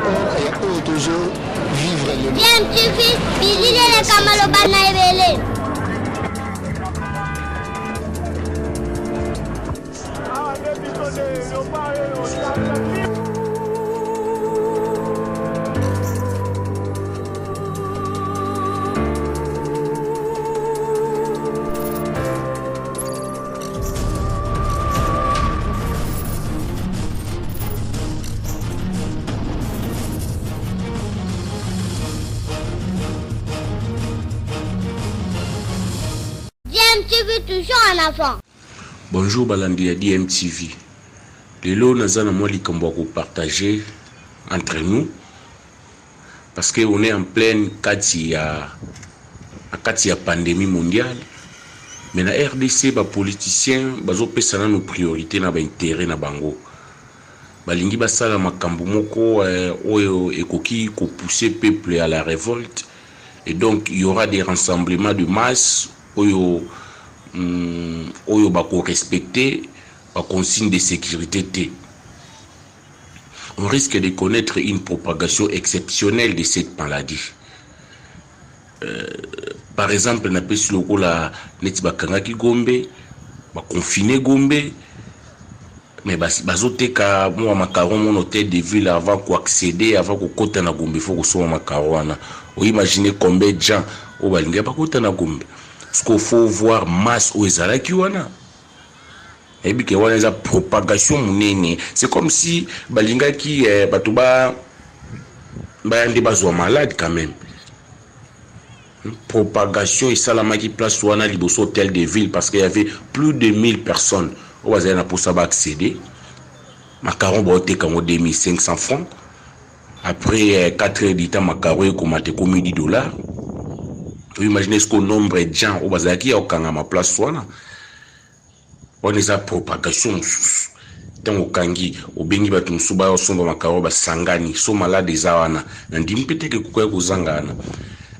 rapport ya oyo tozo vivre lelo. DMTV, bilili eleka maloba na ebele. DMTV toujours en avant. Bonjour balandi ya DMTV. Lelo naza na mwa likambo ya kopartager entre nous parce que on est en pleine kati ya na kati ya pandemie mondiale mais na RDC ba politiciens bazopesa nanu priorité na ba intérêt na bango. Balingi basala makambo moko eh, oyo ekoki kopousser peuple à la révolte et donc il y aura des rassemblements de masse oyo oyo bako respecter ba consignes de sécurité te. On risque de connaître une propagation exceptionnelle de cette maladie. Par exemple, napesi lokola neti bakangaki Gombe, baconfine Gombe, mais bazoteka mwa macaron mon hôtel de ville avant koaccéder, avant kokota na Gombe, faut kosomba macaron wana. Oimagine combien de gens oyo balingi bakota na Gombe. Parce qu'il faut voir masse oyo ezalaki wana. Nayebi ke wana eza propagation monene. C'est comme si balingaki eh, bato ba baya nde bazwa malade quand même. Propagation esalamaki place wana liboso hôtel de ville parce qu'il y avait plus de 1000 personnes oyo bazali na mposa baaccéder. Macaron baoteka yango 2500 francs. Après 4 heures du temps, macaron ekomata ekomi 10 dollars. Oimagine ce que nombre de gens oyo bazalaki ya kokangama place wana. Wana eza propagation mosusu. Ntango okangi, obengi bato mosusu baya osomba macaron, basangani so malade eza wana. Na ndimi mpe teke kokoya kozanga wana.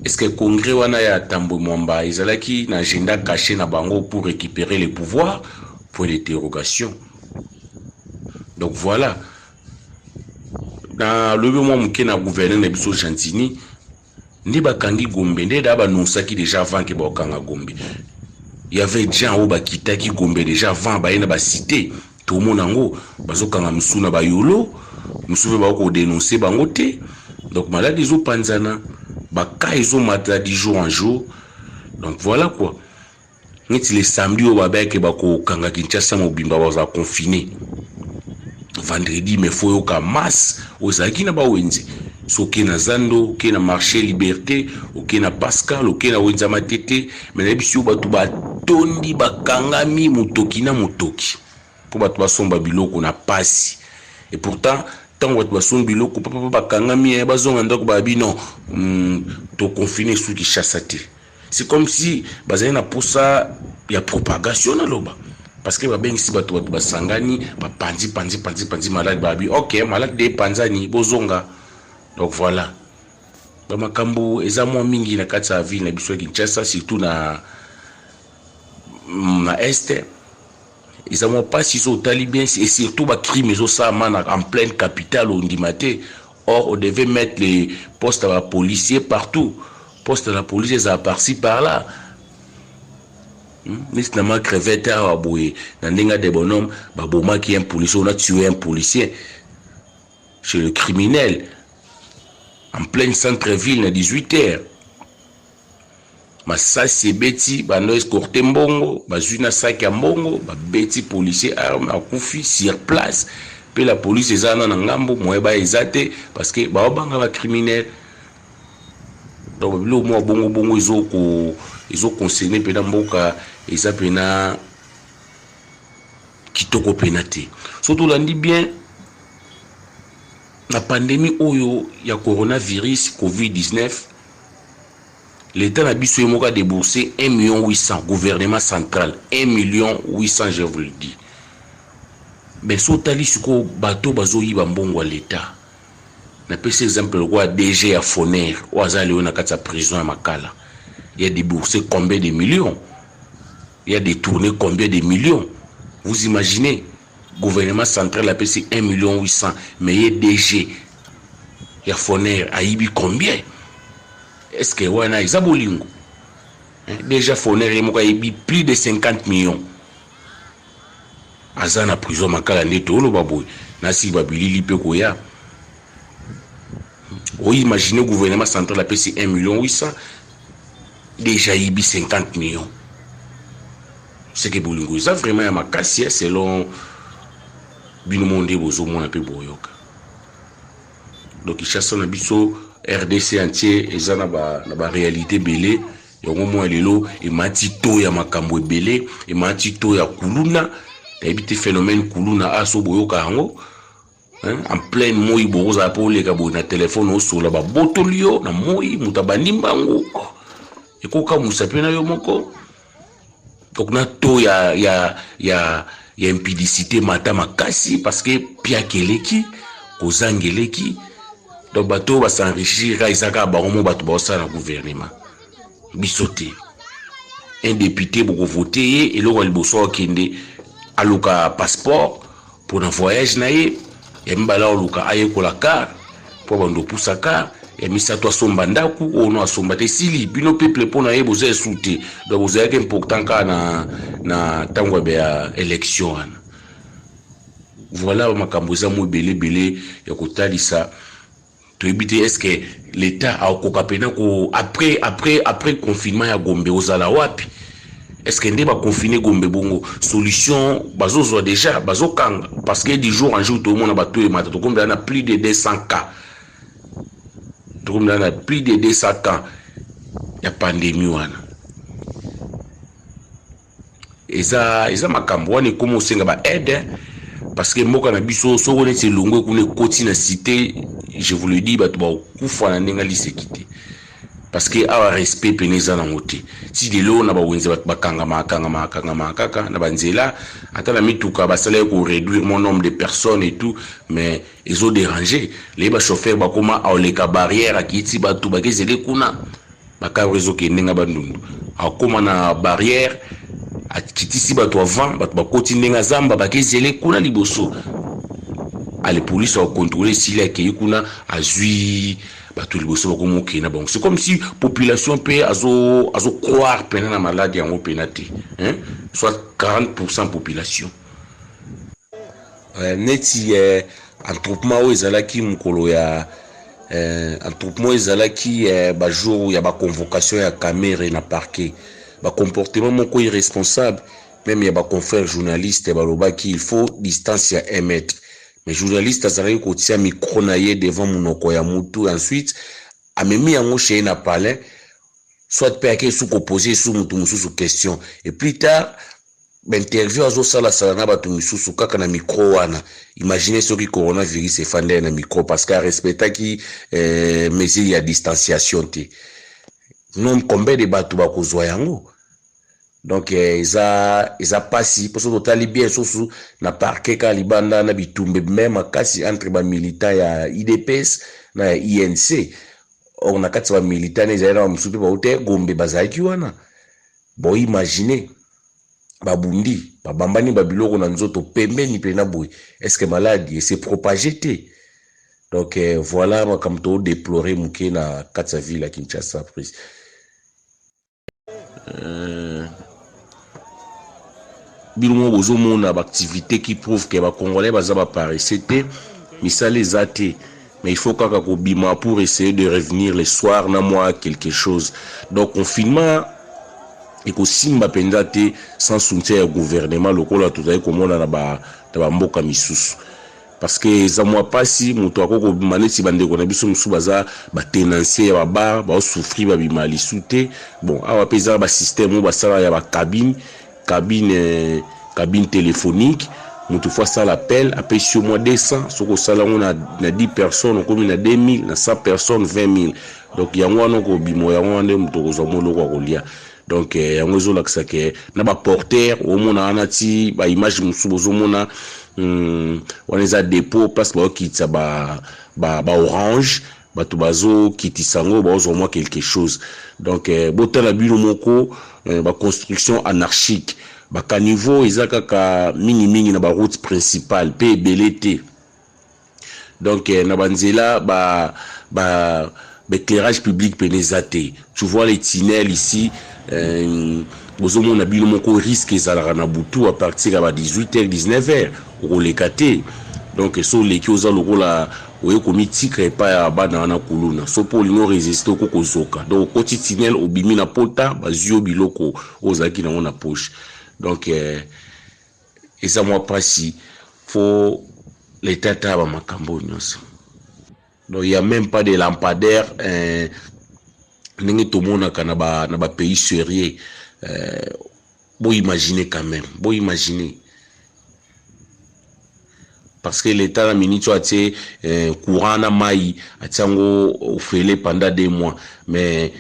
Est ce que congrès wana ya Tambwe Mwamba ezalaki na agenda caché na bango pour récupérer le pouvoir? Point d'interrogation. Donc voilà, na lobi mwa moke na gouverneur na biso Gentini nde bakangi Gombe nde da banonsaki déjà avant ke bakokanga Gombe. Il y avait gens oyo bakitaki Gombe déjà avant, baye na bacité. Tomona yango bazokanga mosusu na bayolo mosusu mpe bakokodénonce bango te. Donc maladi ezopanzana, baka ezomata du jour en jour. Donc voilà quoi, neti le samedi oyo babeyake bakokanga Kinshasa mobimba, bazala confiné vendredi, mais faut yoka masse oyo ezalaki na bawenze. So oke na zando, oke na marché Liberté, oke na Pascal, oke na wenze ya Matete, mais nayebi si yo bato batondi, bakangami motoki na motoki mpo bato basomba biloko na pasi. Et pourtant ntango bato basombi biloko papapa, bakangami, bazonga ndako, babi non, toconfine su Kinshasa te. C'est comme si bazali na posa ya propagation naloba, parce que babengisi bato, bato basangani, bapanzi panzi panzi panzi maladi. Babi ok, maladi de epanzani, bozonga. Donc voilà, bamakambo eza mwa mingi na kati ya ville na biso ya Kinshasa, surtout na est. Eza mwa mpasi so otali bien, et surtout bacrime ezosalama na en pleine capitale, ondima te. Or on devait mettre les postes ya bapolicier partout, poste de la police ezala par-ci par-là. Neti na ma crevette awa boye, na ndenge ya Debonhomme, babomaki un policier, on a tué un policier chez le criminel en pleine centre-ville na 18 heures. Masasi ebeti, bando escorte mbongo, bazwi na saki ya mbongo, babeti policier arme, akufi sur place. Mpe la police eza wana na ngambo, moye ba eza te parce que baobanga bacriminel. Donc biloko mwa bongo bongo ezoconcerne mpena mboka, eza mpena kitoko mpena te. So tolandi bien na pandémie oyo ya coronavirus COVID-19, l'État na biso ye moko a déboursé 1 million 800, gouvernement central 1 million 800, je vous le dis. Mais so otali sikoyo bato bazoyiba mbongo ya l'État, napesi exemple lokola DG ya Foner oyo aza lelo na kati ya prison ya Makala, ya déboursé combien de millions, ya détourné combien de millions? Vous imaginez, gouvernement central apesi 1 million 800, mais ye DG Ya Foner ayibi combien? Est ce que wana eza bolingo? Déjà Foner ye moko ayibi plus de 50 millions, aza na prison Makala. Nde tooloba boye, nasi babilili mpe koya. Oimagine, gouvernement central apesi 1 million 800, déjà ayibi 50 millions. C'est que bolingo eza vraiment ya makasi, selon bino mo nde bozomona mpe boyoka. Donc Kinshasa na biso, RDC entier, eza na baréalité ebele. Yango mwa lelo emati to ya makambo ebele, emati to ya kuluna. Nayebi te phénomène kuluna aso boyoka yango en pleine moi. Bokozala mpo oleka boye na telefone, osola, babotoli yo na moi, moto abandi mbangu, ekokamwisa mpe na yo moko. Donc na to ya impudicité mata makasi, parce que piaka eleki, kozanga eleki. Donc bato oyo bas'enrichir kaka, eza kaka bango mo bato baosala na gouvernement, biso te. Un député, bokovote ye, eloko ya liboso akende aluka passeport mpona voyage na ye, ya mibale aluka ayekola car mpo bando opusa car, ya misato asomba ndako oyo no asomba te. Esili bino peuple, mpo na ye boza esu te. Donc bozalaki important kaka na ntango ya élection wana. Voilà, makambo eza mo ebele ebele ya kotalisa. Toyebi te est ce que l'État akokoka mpena ko après confinement ya Gombe ozala wapi. Est ce que nde baconfine Gombe bongo, solution bazozwa déjà, bazokanga? Parce que du jour en jour toomona bato emata, tokombela na plus de 200 cas, tokombela na plus de 200 cas ya pandémie wana. Eza makambo wana ekómi osenga baaide, parce que mboka na biso, soko neti elongo kuna ekoti na cité, je vous le dis, bato bakokufa na ndenge aliseki te, parce que awa respect pene eza nango te. Ti lelo na bawenze bato bakangama kangama kangama kaka na banzela. Ata na mituka basalaki koréduire mon nombre de personnes et tout, mais ezodéranger leye. Bachauffeur bakoma aoleka barrière, akiti bato bakezele kuna, bacar ezokende ndenge bandundu, akóma na barrière, akitisi bato avant, bato bakoti ndenge azamba, bakezele kuna liboso. Ale polise akocontrôle, esili, akei kuna, azwi bato liboso, bakomi okende na bango. C'est comme si population mpe azo croire pena na maladi yango pena te, hein? Soit 40 population neti attroupement oyo ezalaki mokolo ya attroupement ezalaki bajour ya baconvocation ya Kamerhe na parquet, bacomportement moko irresponsable même ya baconfrère journaliste. Balobaki il faut distance ya 1 mètre, mais journaliste azalaki kotia micro na ye devant monoko ya mutu, ensuite amemi yango chez ye na palin, soit mpe ake esu kopose esu mutu mosusu question, et plus tard bainterview azosalasala na bato misusu kaka na micro wana. Imagine soki coronavirus efandi ye na micro, parce que arespectaki mesure ya distanciation te. Non, combien de bato bakozwa yango? Donc eza pasi mpo soki totali bien susu na parquet kaka libanda na bitumba me makasi entre bamilitant ya UDPS na ya UNC. Or na kati ya bamilitant na ezali na bamosusu mpe bauta Gombe, bazalaki wana. Boimagine, babundi, babambani babiloko na nzoto pembeni mpena boye. Est ce que maladi ese propage te? Donc voilà makambo todéplore moke na kati ya ville ya Kinshasa. Prise bino moko bozomona baactivité qui prouve que bacongolais baza baparesse te. Misala eza te, mais il faut kaka kobima pour essayer de revenir le soir na mwa quelque chose. Donc confinement ekosimba mpenza te sans soutien ya gouvernement, lokola tozali komona na bamboka misusu, parce que eza mwa mpasi. Moto akoki kobima neti bandeko na biso mosusu baza batenancier ya babar, baosouffrir, babima lisu te. Bon, awa mpe eza basystème oyo basala ya bacabine, cabine téléphonique. Moto faut asala appel, apesi yo mwa 200. Soki osala yango na 10 personnes, okomi na 2000, na 100 personnes, 20 000. Donc yango wana okobima, yango wana nde moto okozwa mwa eloko ya kolia. Donc yango ezolakisa ke na baporter omona wana ti baimage mosusu bozomona wana eza dépôt, place baokitisa baorange ba bato bazokitisa yango, baozwa mwa quelque chose. Donc botala bino moko baconstruction anarchique, bacaniveau eza kaka mingimingi na baroute principale mpe ebele te. Donc na banzela ba éclairage public pene eza te. Tu vois les tunnels ici, bozomona bino moko risque ezalaka na butu à partir ya ba 18h 19h, okoleka te. Donc so oleki, oza lokola oye komitika epai ya bana wana kuluna. So mpo olingi orésister, oko kozoka. Donc okoti tunnel, obimi na pota, bazwi yo biloko oyo ozalaki nango na poche. Donc eza mwa mpasi, faut l'État tala bamakambo oyo nyonso. Donc il y a même pas de lampadaire, ndenge tomonaka na ba na bapays sérieux. Boimagine quand même, boimagine, parce que l'État na minute oyo atie courant na mai, atie yango ofele pendant 2 mois, mais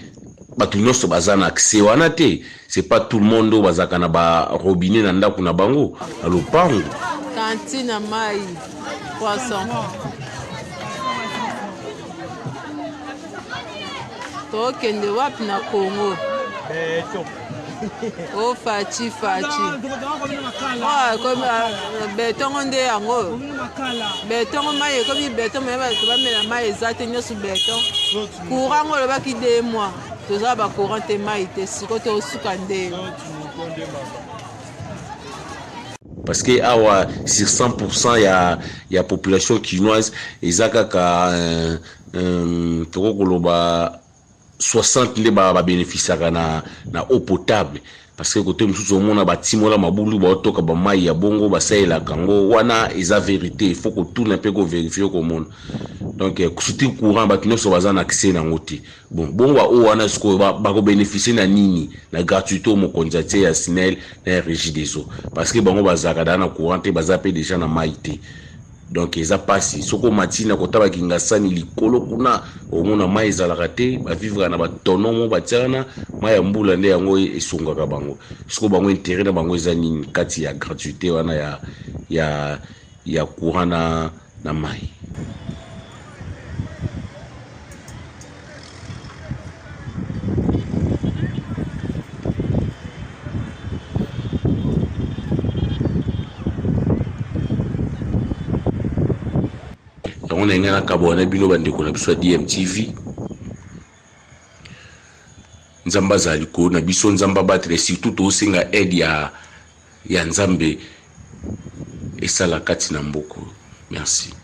bato nyonso baza na accès wana te. C'est pas tout le monde oyo bazalaka na barobinet na ndako na bango, na lopango. Cantine, mai 300. Tokende wapi na Congo? O faci faci betongo nde yango, betongo mai ekomi beton, me bato bamela mai eza te, nyonso beton. Courant ngo olobaki 2 mois, toza bacourant te, mai te, siko tosuka nde. Parce que awa sur 100% ya population kinoise, eza kaka tokoki koloba 60 nde babénéficiaka na eau potable, parce que côté mosusu omona batimola mabulu, baotoka bamai ya bongo, basalelaka yango. Wana eza vérité, il faut kotuna mpe kovérifier, komona. Donc surtout courant, bato nyonso baza na accès nango te. Bon, bongo baoyo wana sikoyo bakobénéficier na nini na gratuité oyo mokonzi atie ya SNEL na ya Régie des eaux? Parce que bango bazalaka daa na courant te, baza mpe déjà na mai te. Donc eza mpasi. Soki omati na kota bakingasani likolo kuna, omona mai ezalaka te, bavivre na batono mo batiaka na mai ya mbula, nde yango esungaka bango. Sikoyo bango, intérêt na bango eza nini kati ya gratuité wana ya courant na mai? Yango na ngai nakabwana na bino, bandeko na biso ya DMTV. Nzambe azala likolo na biso, Nzambe abatela. Surtout tosenga aide ya Nzambe esala kati na mboka. Merci.